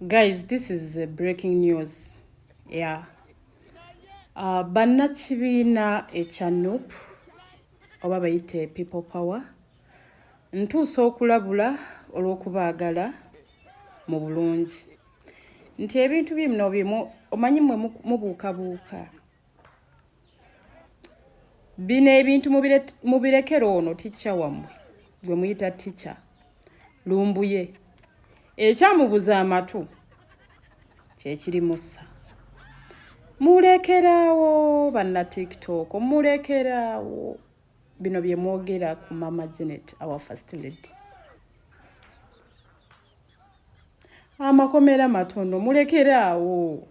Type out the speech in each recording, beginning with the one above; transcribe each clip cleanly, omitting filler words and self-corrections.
Guys, this is a breaking news. Yeah. Bannakibiina ekya NUP oba bayite People Power, ntuusa okulabula olw'okubaagala mu bulungi nti ebintu bino bimu omanyi mmwe mubuukabuuka bino ebintu mubirekere ono ticca wammwe gwe muyita ticca Lumbuye ekyamubuza amatu kyekiri musa. Mulekeraawo banna TikTok, mulekeraawo bino bye mwogera ku Mama Janet, our first lady. Amakomera matono, mulekeraawo.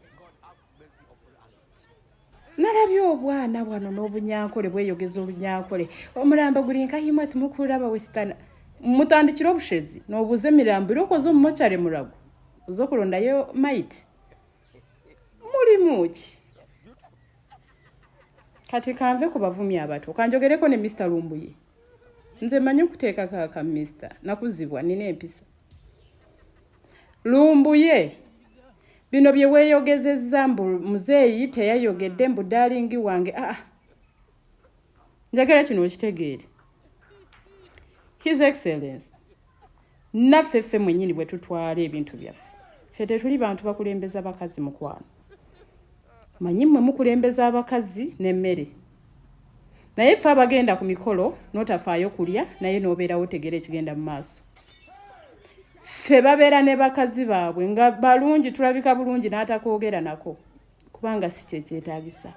Nalabye obwana bwano n'obunyankole bweyogeza olunyankole, omulamba guli nkahimwa timukuraba wesitana. Mutandikire obushezi n'obuuza emirambo era okoze omumokyare murago oza okurondayo maiti mulimu ki? Kati kanve ku bavumi abato, kanjogereko ne Mr Lumbuye. Nze mmanyi okuteekako aka Mr, nakuzibwa nina empisa. Lumbuye, bino bye weeyogezezza mbu muzeeyi teyayogedde mbu daalingi wange, aa njagala kino okitegeere. His Excellence, naffe ffe mwennyini bwe tutwala ebintu byaffe, ffe tetuli bantu bakulembeza bakazi mukwano. Manyi mmwe mukulembeza abakazi n'emmere, naye ffe abagenda ku mikolo n'otafaayo kulya naye n'obeerawo otegeera ekigenda mu maaso. Ffe babeera ne bakazi baabwe nga balungi, tulabika bulungi n'atakwogera nako kubanga si kyekyetaagisa.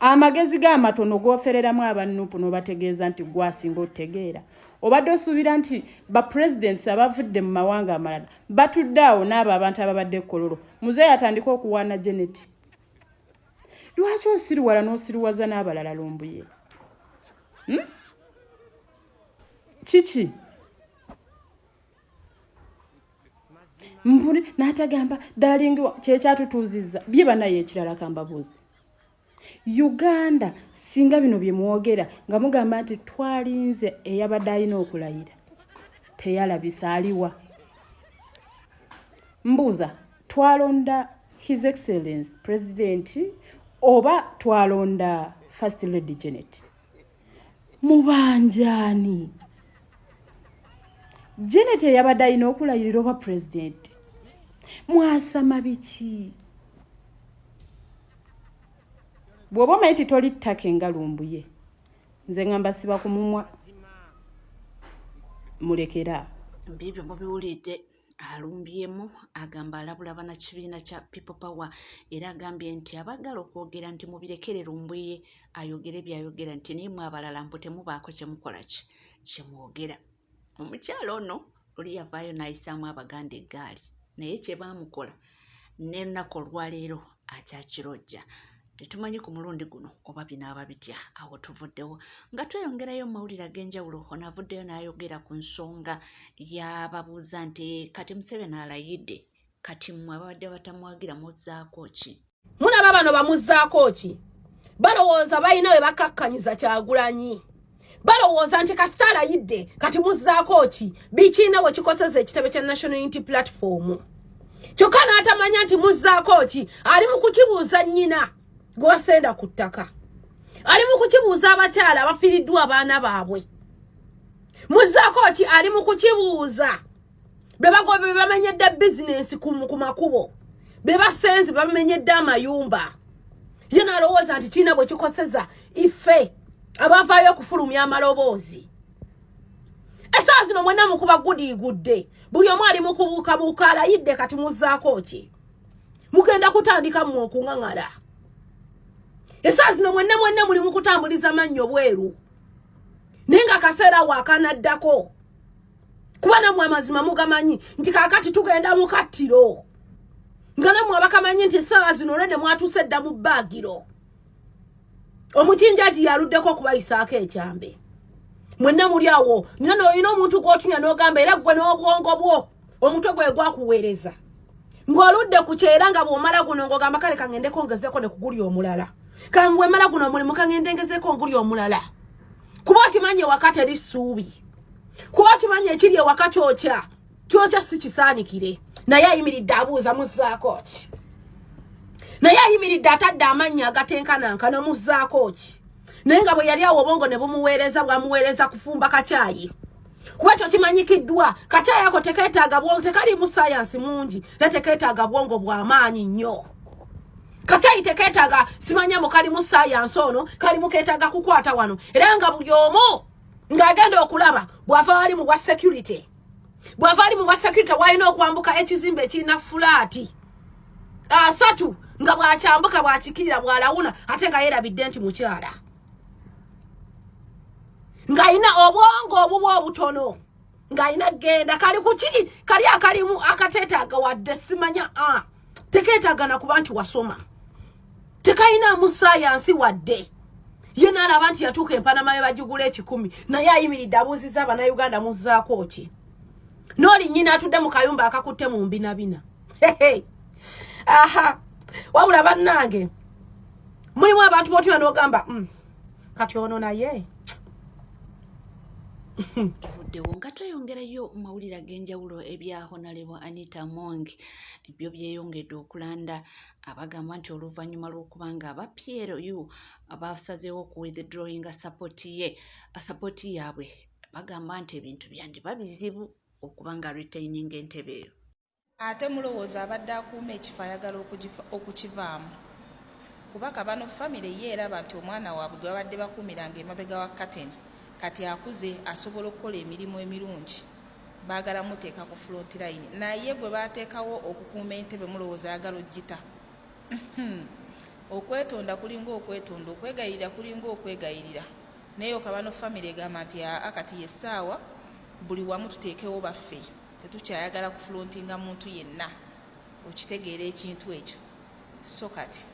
Amagezi g'amatono g'ofereramu abannupu n'obategeeza nti gwasinga otegeera. Obadde osuubira nti ba presidents abavudde mu mawanga amalala batudde awo n'abo abantu ababadde Kololo. Muzeeyi atandike okuwaana Janet. Lwaki osiriwala n'osiriwaza n'abalala Lumbuye? Kiki? Mbuli n'atagamba darling kyekyatutuuzizza bye banaye. Ekirala kambabuuzi, Uganda singa bino bye mwogera nga mugamba nti twalinze eyabadde alina okulayira teyalabisa aliwa? Mbuuza, twalonda His Excellence President oba twalonda First Lady Janet? Mubanjaani, Janet eyabadde alina okulayirira oba president? Mwasama biki? Bw'oba omanyi nti toli ttaka nga Lumbuye, nze ngamba siba ku mumwa, mulekera. Mbiibyo mubiwulidde, alumbyemu agamba alabula bannakibiina kya People Power era agambye nti abaagala okwogera nti mubirekere Lumbuye ayogere byayogera, nti naye mwe abalala mbu temubaako kyemukola ki kyemwogera. Omukyala ono oli yavaayo n'ayisaamu Abaganda eggaali, naye kye baamukola n'ennaku olwaleero akyakirojja. Tetumanyi ku mulundi guno oba binaaba bitya. Awo tuvuddewo nga tweyongerayo mu mawulire ag'enjawulo. Ono avuddeyo n'ayogera ku nsonga y'ababuuza nti kati Museveni alayidde, kati mmwe ababadde batamuwagira muzzaako ki? Mulaba bano bamuzzaako ki? Balowooza balina we bakakkanyiza Kyagulanyi, balowooza nti kasita alayidde kati muzzaako ki? Bikiina we kikoseza ekitebe kya National Unity Platform, kyokka n'atamanya nti muzzaako ki ali mu kukibuuza nnyina gwasenda ku ttaka, ali mu kukibuuza abakyala abafiiriddwa abaana baabwe. Muzzaako ki ali mu kukibuuza be bagobe be bamenyedde bizinensi ku makubo, be basenzi bamenyedde amayumba. Ye n'alowooza nti kirina bwe kikoseza ife abavaayo okufulumya amaloboozi. Essaawa zino mwenna mukuba gudiigudde, buli omu ali mu kubuukabuuka. Alayidde, kati muzzaako ki? Mugenda kutandika mmwe okuŋŋaŋala. Essaawa zino mwenna mwenna muli mu kutambuliza mannyo bweru, naye nga akaseera awo akanaddako, kuba nammwe amazima mugamanyi nti kaakati tugenda mu kattiro, nga nammwe abakamanyi nti essaawa zino olwedde mwatuuse dda mu bbaagiro, omukinjaji yaluddeko okubayisaako ekyambe. Mwenna muli awo nina nolina omuntu gw'otunya n'ogamba era ggwe n'obwongo bwo omutwe gwe gwakuweereza ng'oludde ku kyera, nga bw'omala guno ng'ogamba kale kaŋŋendeko ngezeko ne kuguli omulala, kangwemala guno omulimu kaŋŋende ngezeko nguli omulala, kuba okimanyi ewaka teri ssuubi, kuba okimanyi ekiri ewaka kyokya kyokya si kisaanikire. Naye ayimiridde abuuza, muzzaako ki? Naye ayimiridde atadde amannya agatenkanankana, muzzaako ki? Naye nga bwe yali awo, obwongo ne bumuweereza, bwamuweereza kufumba kacyayi, kuba ekyo kimanyikiddwa, kacyayi ako tekeetaaga bwongo, tekalimu sayansi mungi, naye tekeetaaga bwongo bw'amaanyi nnyo. Kacyayi tekeetaaga simanya mu kalimu sayansi, ono kalimu keetaaga kukwata wano. Era nga buli omu ng'agenda okulaba bw'ava wali mu bwa security, bw'ava ali mu bwa security, walina okwambuka ekizimbe ekirina fulaati 30, nga bw'akyambuka, bw'akikirira, bw'alawuna, ate nga yeerabidde nti mukyala, ng'alina obwongo obubwa obutono, ng'alina genda kali kukiri kali akalimu akateetaaga wadde simanya a tekeetaaga nakuba nti wasoma, tekalinaamu sayansi wadde. Ye n'alaba nti yatuuka empanama ye bagigula 100, naye ayimiridde abuuzizza Abannayuganda, muzzaako ki? N'oli nnyina atudde mu kayumba akakutte mu mbinabina. Aha, wabula bannange, mulimu abantu botula n'ogamba, kati ono naye." Tuvuddewo nga tweyongerayo mu mawulire ag'enjawulo. Ebya Honorable Anita Among byo byeyongedde okulanda. Abagamba nti oluvannyuma lw'okuba nga aba PLU basazeewo okuwithdrawinga support ye, support yaabwe, bagamba nti ebintu byandiba bizibu okuba nga retaining entebe eyo. Ate mulowooza abadde akuuma ekifo ayagala okukivaamu? Kuba Kabano famire ye eraba nti omwana waabwe gwe babadde bakuumiranga emabega wa kateni kati akuze, asobola okukola emirimu emirungi, baagala muteeka ku front line. Naye gwe baateekawo okukuuma entebe, mulowooza ayagala ogita? Okwetonda kulinga okwetonda, okwegayirira kulinga okwegayirira. Naye Kabano famire egamba nti aa, kati yessaawa buli wamu tuteekewo baffe, tetukyayagala kufrontinga muntu yenna. Okitegeera ekintu ekyo? So kati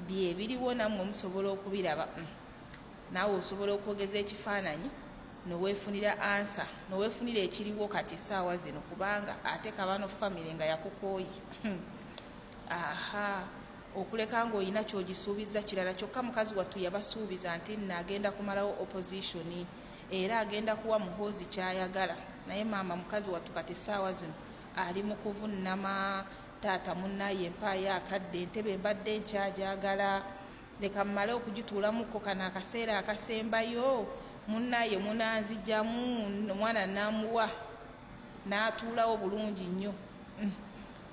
byebiriwo, nammwe musobola okubiraba. Naawe osobola okwogeza ekifaananyi noweefunira answer, noweefunira ekiriwo kati saawa zino, kubanga ate Kabano famire nga yakukooye. Aha, okuleka ng'olina kyogisuubiza kirala. Kyokka mukazi wattu yabasuubiza nti nno agenda kumalawo opposition, era agenda kuwa Muhoozi kyayagala. Naye maama mukazi wattu kati saawa zino ali mu kuvunnama, "Taata munnaye, empaayo akadde, entebe mbadde nkyajagala, leka mmale okugituulamukko kano akaseera akasembayo, munnaye munanzijamu." Omwana namuwa n'atuulawo bulungi nnyo.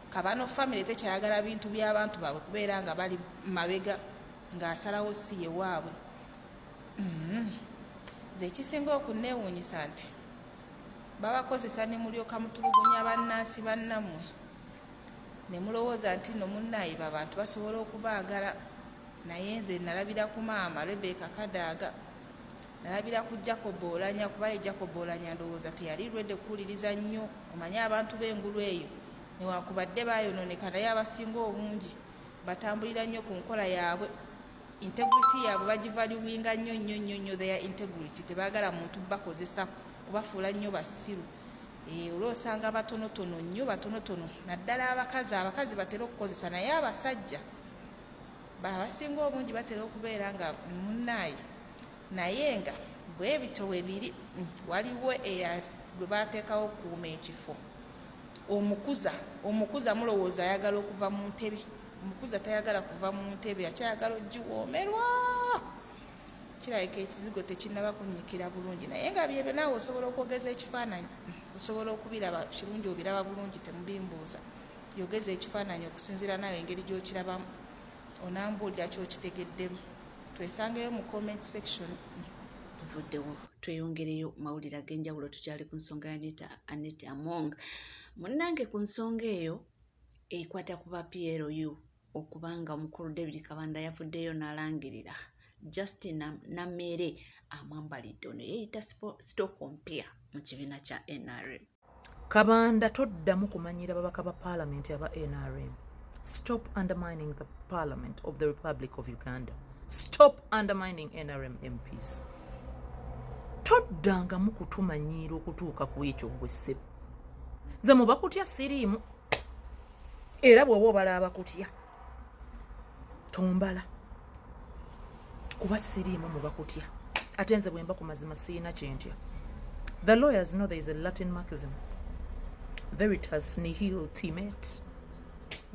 Kabano famire tekyayagala bintu by'abantu baabwe kubeera nga bali mabega ng'asalawo si ye waabwe. Nze ekisinga okunneewuunyisa nti babakozesa ne mulyoka mutulugunya bannansi bannammwe, ne mulowooza nti nno munnaaye babantu basobola okubaagala. Naye nze nalabira ku maama Rebecca Kadaaga, nalabira ku Jacob Olanya, kuba ye Jacob Olanya ndowooza teyali lwedde kuwuliriza nnyo. Omanye abantu b'engulu eyo newankubadde bayonooneka, naye abasinga obungi batambulira nnyo ku nkola yaabwe. Integrity yaabwe bagivaluinga nnyo nnyo nnyo nnyo, their integrity. Tebaagala muntu bakozesa kubafuula nnyo basiru. Olwa osanga batonotono nnyo, batonotono, naddala abakazi. Abakazi batera okukozesa, naye abasajja abasinga obungi batera okubeera nga munnaaye. Naye nga bwe bityo bwe biri, waliwo gwe bateekawo okukuuma ekifo, omukuza. Omukuza mulowooza ayagala okuva mu ntebe? Omukuza tayagala kuva mu ntebe, akyayagala ogiwoomerwa. Kirabika ekizigo tekinnaba kunnyikira bulungi. Naye nga byebyo, naawe osobola okwogeza ekifaananyi, osobola okubiraba kirungi, obiraba bulungi, temubimbuuza. Yogeza ekifaananyi okusinziira naawe engeri gy'okirabamu, onambuulira kyokitegeddemu. Twesangeyo mu comment section. Tuvuddewo tweyongereyo mawulire ag'enjawulo. Tukyali ku nsonga ya Anita Among. Munnange, ku nsonga eyo ekwata ku ba PLU, okubanga omukulu David Kabanda yavuddeyo n'alangirira Justin Nameere amwambalidde. Ono yeeyita stock mpya mu kibiina kya NRM. Kabanda, toddamu kumanyira babaka ba paalamenti aba NRM. Stop undermining the Parliament of the Republic of Uganda. Stop undermining NRM MPs. Toddangamu kutumanyiira okutuuka ku ekyo. Gwe ssebo, nze mubakutya siriimu, era bw'oba obala abakutya tombala, kuba siriimu mubakutya. Ate nze bwe mba ku mazima, siyina kyentya. The lawyers know there is a Latin maxim. Veritas nihil timet.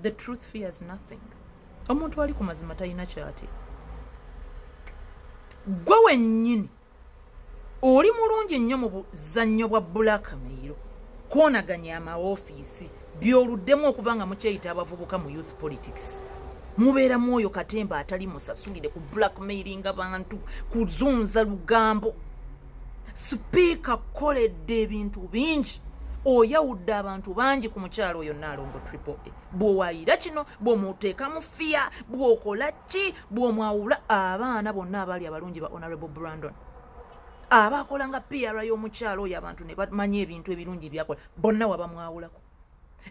The truth fears nothing. Omuntu ali ku mazima talina kyatya. Gwe wennyini oli mulungi nnyo mu buzannyo bwa blackmail, kwonaganya amaofiisi by'oluddemu okuva nga mukyeyita abavubuka mu youth politics. Mubeera mwoyo katemba atali musasulire ku blackmailinga bantu, kuzunza lugambo. Sipiika koledde ebintu bingi, oyawudde abantu bangi ku mukyalo oyo Naalongo Triple A. Bw'owayira kino, bw'omuteekamu fiya, bw'okola ki, bw'omwawula abaana bonna abaali abalungi ba Honorable Brandon abakola nga PR y'omukyalo oyo, abantu ne bamanya ebintu ebirungi byakola, bonna wabamwawulako.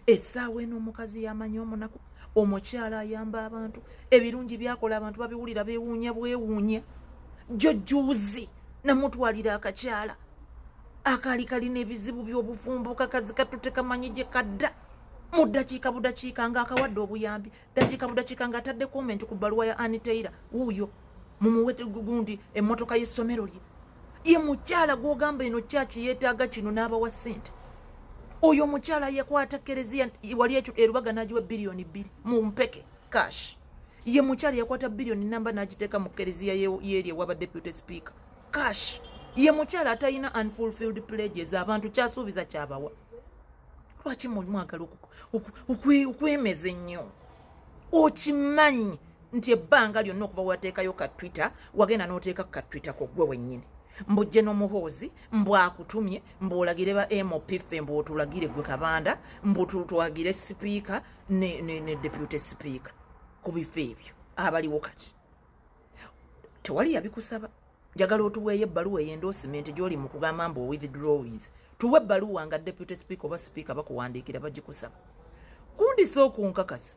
Essaawa eno omukazi yamanyi omunaku, omukyala ayamba abantu, ebirungi byakola abantu babiwulira, bewuunya bwewuunya. Jjojuuzi namutwalira akakyala akaali kalina ebizibu by'obufumbo, kakazi kattu tekamanyi gye kadda, mu ddakiika budakiika ng'akawadde obuyambi, dakiika budakiika ng'atadde comment ku bbaluwa ya Ann Taylor, wuuyo mumuwe gundi emmotoka y'essomero lye. Ye mukyala gw'ogamba eno kyaki yeetaaga kino n'abawa ssente. Oyo omukyala yakwata kereziya wali ekyo erubaga n'agiwa 2 biliyoni mu mpeke cash. Ye mukyala yakwata biliyoni namba n'agiteeka mu kereziya yeeri ewaba deputy speaker cash. Ye mukyala atalina unfulfilled pledges, abantu kyasuubiza kyabawa. Lwaki mwagala okwemeza ennyo? Okimanyi nti ebbanga lyonna okuva wateekayo ka Twitter, wagenda n'oteeka ka Twitter ko gwe wennyini, mbujje n'omuhoozi, mbwakutumye, mbwolagire ba MP ffe, mbwotulagire gwe Kabanda, mbwotwagire sipiika ne deputy speaker ku bifo ebyo abaliwo kati. Tewali yabikusaba. Njagala otuweeyo ebbaluwa ey'endorsement gy'oli mu kugamba mbu withdrawings. Tuwe ebbaluwa nga deputy speaker oba speaker bakuwandiikira bagikusaba. Kundisa okunkakasa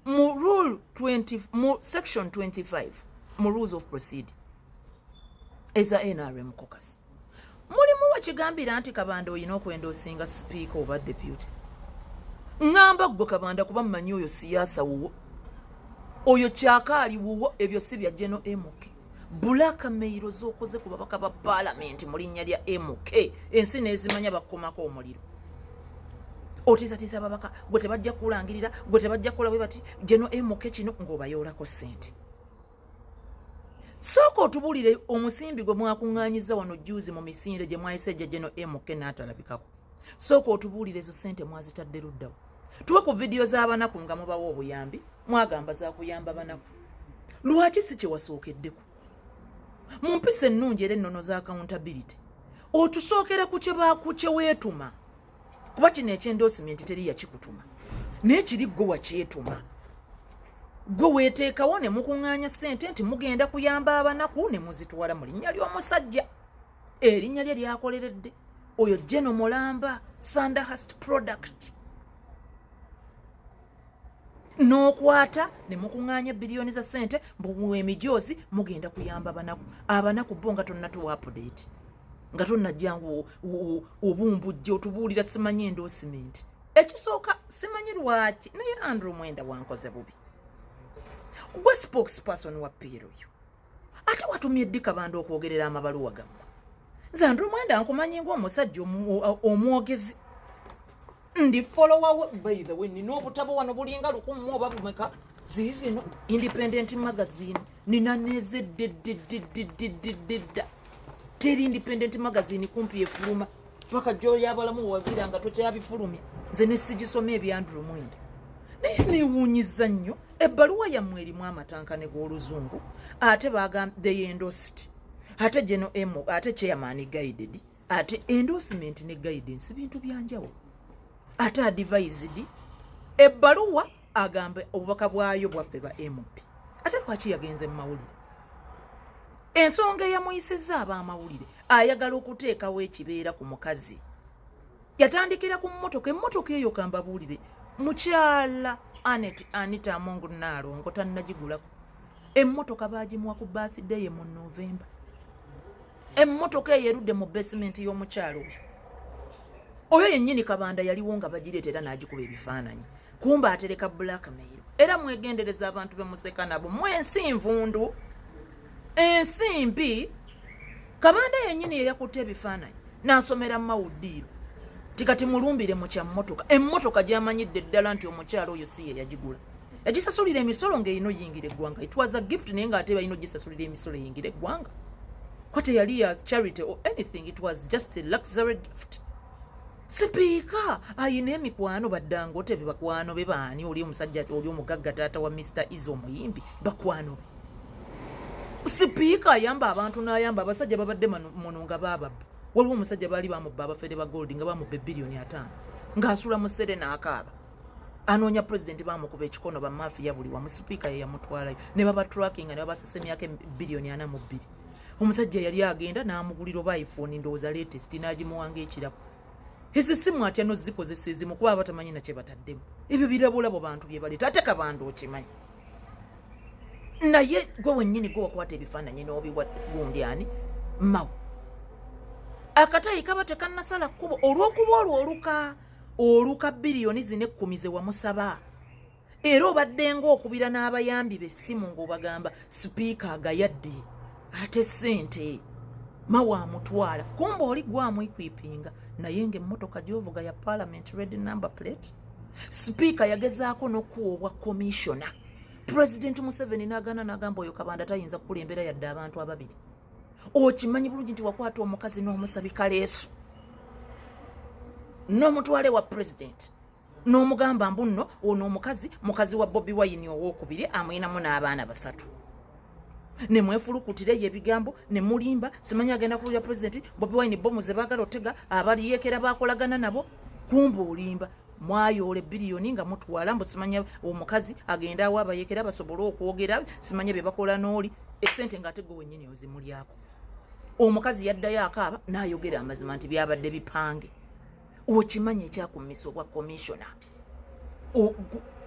mu rule 20, mu section 25 mu rules of procedure eza NRM caucus, mulimu wakigambira nti Kabanda olina okwendorsinga speaker oba deputy. Ŋŋamba ggwe Kabanda, kuba mmanyi oyo siyaasa wuwo, oyo kyakaali wuwo, ebyo si bya General MK. Blackmail z'okoze ku babaka ba paalamenti mu linnya lya MK, ensi n'ezimanya, bakkomako omuliro. Otiisatiisa ababaka, gwe tebajja kulangirira, gwe tebajja kukola bwe bati General MK kino, ng'obayoolako ssente. Sooka otubuulire omusimbi gwe mwakuŋŋaanyiza wano juzi mu misinde gye mwayise ejja General MK n'atalabikako. Sooka otubuulire ezo ssente mwazitadde luddawo. Tuwe ku vidiyo z'abanaku nga mubawa obuyambi, mwagamba zakuyamba banaku. Lwaki si kyewasookeddeko mu mpisa ennungi era ennono za accountability? Otusookera ku kye weetuma, kuba kino eky'endorsement teri yakikutuma, naye kiri gwe wakyetuma, gwe weeteekawo ne mukuŋŋaanya ssente nti mugenda kuyamba abanaku, ne muzitwala mu linnya ly'omusajja, erinnya lye lyakoleredde oyo General Mulamba Sandhurst product, n'okwata ne mukuŋŋaanya biliyoni za ssente mbu emijoozi mugenda kuyamba banaku. Abanaku bo nga tonnatuwa update, nga tonnajjangu obumbujja otubuulira simanyi endorsement. Ekisooka, simanyi lwaki, naye Andrew Mwenda wankoze bubi. Gwe spokesperson wa PLU, ate watumye ddi Kabanda okwogerera amabaluwa gammwe? Nze Andrew Mwenda nkumanyi ngaomusajja omwogezi, ndi follower we. By the way, nina obutabo wano bulinga 1000 oba bumeka, ziizino Independent magazine, nina nezeddeddeddeddeddedda. Teri Independent magazine kumpi efuluma paka gyoyabalamu wagira nga tokyabifulumya. Nze nesigisoma ebya Andrew Mwenda, naye newuunyiza nnyo ebbaluwa yammwe erimu amatankane g'oluzungu, ate bagamba they endorsed, ate General M, ate chairman guided, ate endorsement ne guidance bintu byanjawulo, ate advised. Ebbaluwa agambe obubaka bwayo bwaffe ba MP, ate lwaki yagenze mu mawulire? Ensonga eyamuyisizza ab'amawulire, ayagala okuteekawo ekibeera ku mukazi. Yatandikira ku mmotoka. Emmotoka eyo, kambabuulire, mukyala Anet Anita Among Naalongo tannagigulako. Emmotoka baagimuwa ku birthday ye mu November. Emmotoka eyo erudde mu basement y'omukyalo oyo. Oyo yennyini Kabanda yaliwo nga bagireeta era n'agikuba ebifaananyi. Kumba atereka blackmail. Era mwegendereza abantu bemuseka nabo, mwensi nvundu, ensi mbi. Kabanda yennyini yeyakutte ebifaananyi n'asomera mawuddiiro. Tikati mulumbire mu kya mmotoka, emmotoka gy'amanyidde ddala nti omukyalo oyo si ye yagigula, yagisasulira emisolo ng'erina oyingira eggwanga. It was a gift, naye ng'ate balina ogisasulira emisolo eyingira eggwanga, ko teyali ya charity or anything. It was just a luxury gift. Sipiika ayina emikwano, baDangote be bakwano be, baani, oli omusajja oli omugagga, taata wa Mr Eazi omuyimbi, bakwano be. Sipiika ayamba abantu n'ayamba abasajja babadde muno nga baababba. Waliwo omusajja baali bamubba, abafere ba gold, nga bamubba ebiliyoni 50, ng'asula mu sere n'akaaba anoonya pulezidenti. Bamukuba ekikono, bamafiya buli wamu. Sipiika ye yamutwalayo ne babatrackinga ne babasesemyako biliyoni 42. Omusajja yali agenda n'amugulira oba iPhone, ndowooza latest, n'agimuwanga ekirabo. Ezo simu atya nozikozesa ezimu kuba batamanyi nakye bataddemu. Ebyo birabolabo bantu bye baleeta. Ate Kabanda okimanyi, naye gwe wennyini gwe wakwata ebifaananyi n'obiwa gundi ani mawo. Akatayi kaba tekannasala kkubo olw'okuba olwo oluka biliyoni zino 10 ze wamusaba, era obadde ng'okubira n'abayambi b'essimu ng'obagamba sipiika agayadde ate ssente mawa amutwala. Kumba oli gwamwekwipinga, naye ng'emmotoka gy'ovuga ya parliament, red number plate. Sipiika yagezaako n'okuwa obwa commissioner, Pulezidenti Museveni n'agaana, n'agamba oyo Kabanda tayinza kukulembera yadde abantu ababiri. Okimanyi bulungi nti wakwata omukazi n'omusabika leesu n'omutwale wa pulezidenti n'omugamba mbu nno ono omukazi mukazi wa Bobi Wine owokubiri, amwinamu n'abaana basatu, ne mwefulukutireyo ebigambo ne mulimba, simanyi agenda kulya pulezidenti Bobi Wine, bomu ze baagala otega abaliyekera bakolagana nabo. Kumba olimba, mwayoola ebbiliyoni nga mutwala mbu simanya omukazi agenda awo abayekera basobole okwogera, simanya bye bakola n'oli esente, ng'ate gwe wennyini ozimulyako. Omukazi yaddayo akaaba n'ayogera amazima nti byabadde bipange. Okimanyi ekyakummisa obwa commissioner,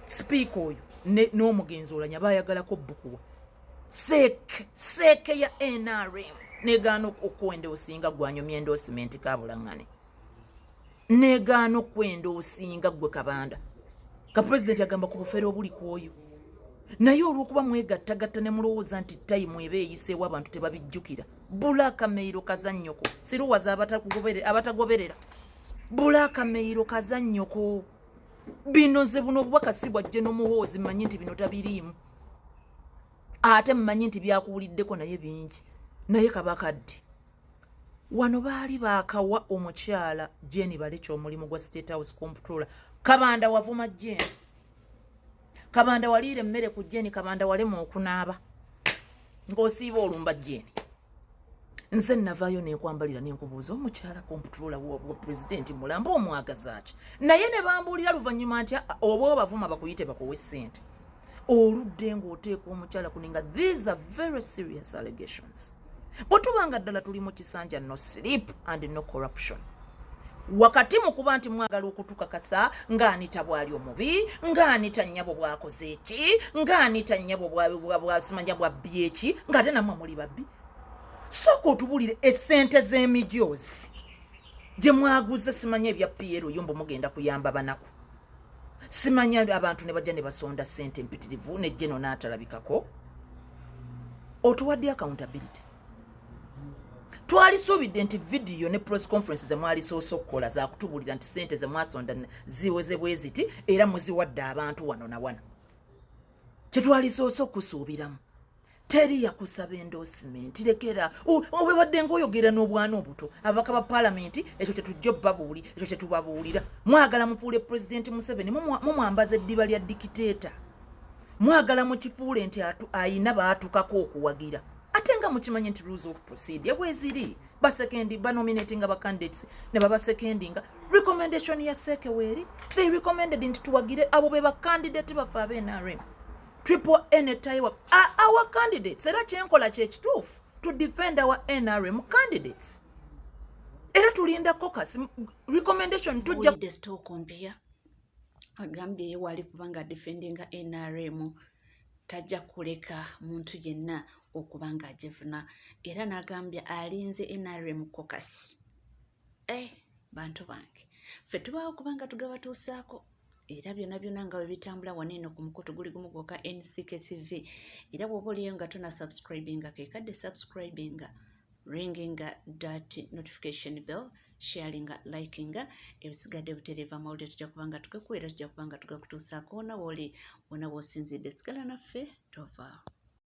sipiika oyo n'omugenzi Olanya bayagalako bukuwa CEC ya NRM, negaana okwenda osinga gwanyumya endorsement kabulaŋŋane, negaana okwenda osinga gwe Kabanda ka pulezidenti agamba ku bufere obuli ku oyo. Naye olw'okuba mwegattagatta ne mulowooza nti time eba eyiseewo abantu tebabijjukira. Blackmail kazannyoko, siruwaza abatagoberera blackmail kazannyoko. Bino nze buno obubaka si bwajje n'omuhoozi, mmanyi nti bino tabiriimu, ate mmanyi nti byakuwuliddeko naye bingi. Naye kabakadde wano baali baakawa omukyala Jeni Balekya omulimu gwa State House Comptroller. Kabanda wavuma Jeni, Kabanda waliira emmere ku Jeni, Kabanda walema okunaaba ng'osiiba olumba Jeni. Nze navaayo nenkwambalira nenkubuuza omukyala comptroller wa pulezidenti mulamba omwagazaaki, naye ne bambuulira luvannyuma nti oba obavuma bakuyite bakuwe ssente. Oludde ng'oteeka omukyala kuninga. These are very serious allegations. Bwe tuba nga ddala tuli mu kisanja no sleep and no corruption, wakati mu kuba nti mwagala okutukakasa ng'Anita bw'ali omubi, ng'Anita nnyabo bw'akoze eki, ng'Anita nnyabo bwasimanya bwabbi eki, ng'ate nammwe muli babbi. Sooka otubuulire essente z'emijoozi gye mwaguze, simanya ebya PLU, mbu mugenda kuyamba banaku, simanya abantu ne bajja ne basonda ssente empitirivu, ne jeno n'atalabikako. Otuwadde accountability. Twalisuubidde nti vidiyo ne press conference ze mwalisoose okukola zakutubuulira nti sente ze mwasonda ziweze bwe ziti era muziwadde abantu wano na wano. Kyetwalisoose okusuubiramu. Teri yakusaba endorsement, lekera obwebadde ngaoyogera n'obwana obuto. Ababaka ba paalamenti, ekyo kyetujja obbabuuli, ekyo kyetubabuulira. Mwagala mufuule Pulezidenti Museveni, mumwambaza eddiba lya dictator, mwagala mukifuule nti ayina baatukako okuwagira, ate nga mukimanyi nti rules of procedure bweziri. Basekendi banominatinga bacandidates ne babasekendinga recommendation ya CEC weeri. They recommended nti tuwagire abo be bacandidate baffe abe NRM, Triple N Taiwa, our candidates. Era kyenkola kyekituufu to defend our NRM candidates, era tulinda caucus recommendation, tujja Owulidde sitooko mpya agambye ye waali kubanga defendinga NRM, tajja kuleka muntu yenna okuba nga agivuna, era n'agambye alinze NRM caucus. Bantu bange, ffe tubaawo kubanga tugabatuusaako era byonna byonna nga bwe bitambula wano eno ku mukutu guli gumu gwokka, NCK TV. Era bw'oba oliyo nga tona subscribinga, kekadde subscribinga, ringinga that notification bell. Sharinga, likinga, ebisigadde butereeva. Amawulire tujja kuba nga tugakuwa era tujja kuba nga tugakutuusaako wona wooli, wona w'osinzidde. Sigala naffe, tovaawo.